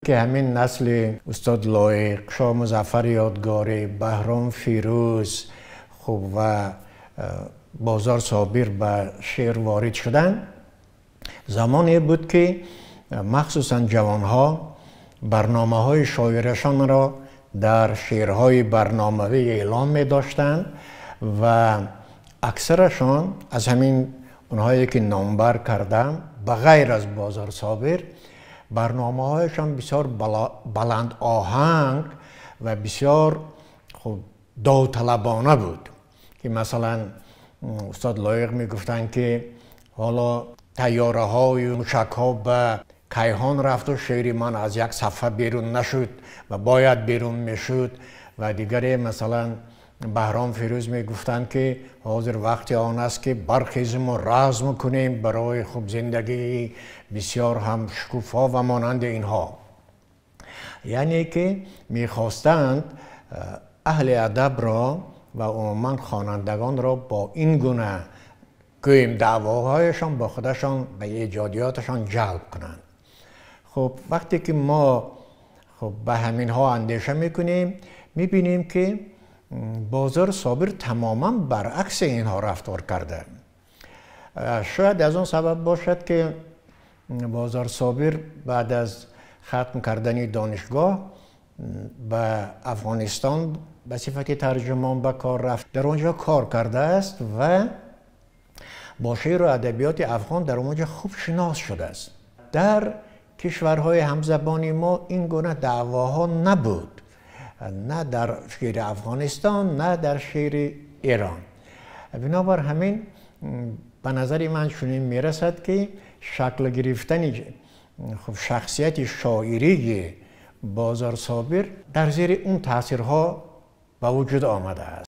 Ки ҳамин насли устод Лоиқ, Шоҳ Музаффар Ёдгорӣ, Баҳром Фирӯз хуб ва Бозор Собир ба шеър ворид шуданд, замоне буд, ки махсусан ҷавонҳо барномаҳои шоирашонро дар шеърҳои барномавӣ эълон медоштанд ва аксарашон аз ҳамин онҳое ки номбар кардам, ба ғайр аз Бозор Собир, барномаҳояшон бисёр баланд оҳанг ва бисёр хуб довталабона буд, ки масалан устод Лоиқ мегуфтанд, ки ҳоло тайёраҳою мушакҳо ба кайҳон рафту шеъри ман аз як сафҳа берун нашуд ва бояд берун мешуд. Ва дигаре, масалан Баҳром Фирӯз, мегуфтанд, ки ҳозир вақти он аст, ки бархезиму разм кунем барои хубзиндагии бисёр ҳам шукуфо ва монанди инҳо. Яъне ки мехостанд аҳли адабро ва умуман хонандагонро бо ин гуна гӯем даъвоҳояшон бо худашон ба эҷодиёташон ҷалб кунанд. Хуб, вақте ки мо хуб ба ҳаминҳо андеша мекунем, мебинем, ки Бозор Собир тамоман баръакси инҳо рафтор карда. Шояд аз он сабаб бошад, ки Бозор Собир баъд аз хатм кардани донишгоҳ ба Афғонистон ба сифати тарҷумон ба кор рафт, дар он ҷо кор кардааст ва бо шеъру адабиёти афғон дар он ҷо хуб шинос шудааст. Дар кишварҳои ҳамзабони мо ин гуна даъвоҳо набуд, на дар шеъри Афғонистон, на дар шеъри Эрон. Бинобар ҳамин ба назари ман чунин мерасад, ки шакл гирифтани хуб шахсияти шоирии Бозор Собир дар зери он таъсирҳо ба вуҷуд омадааст.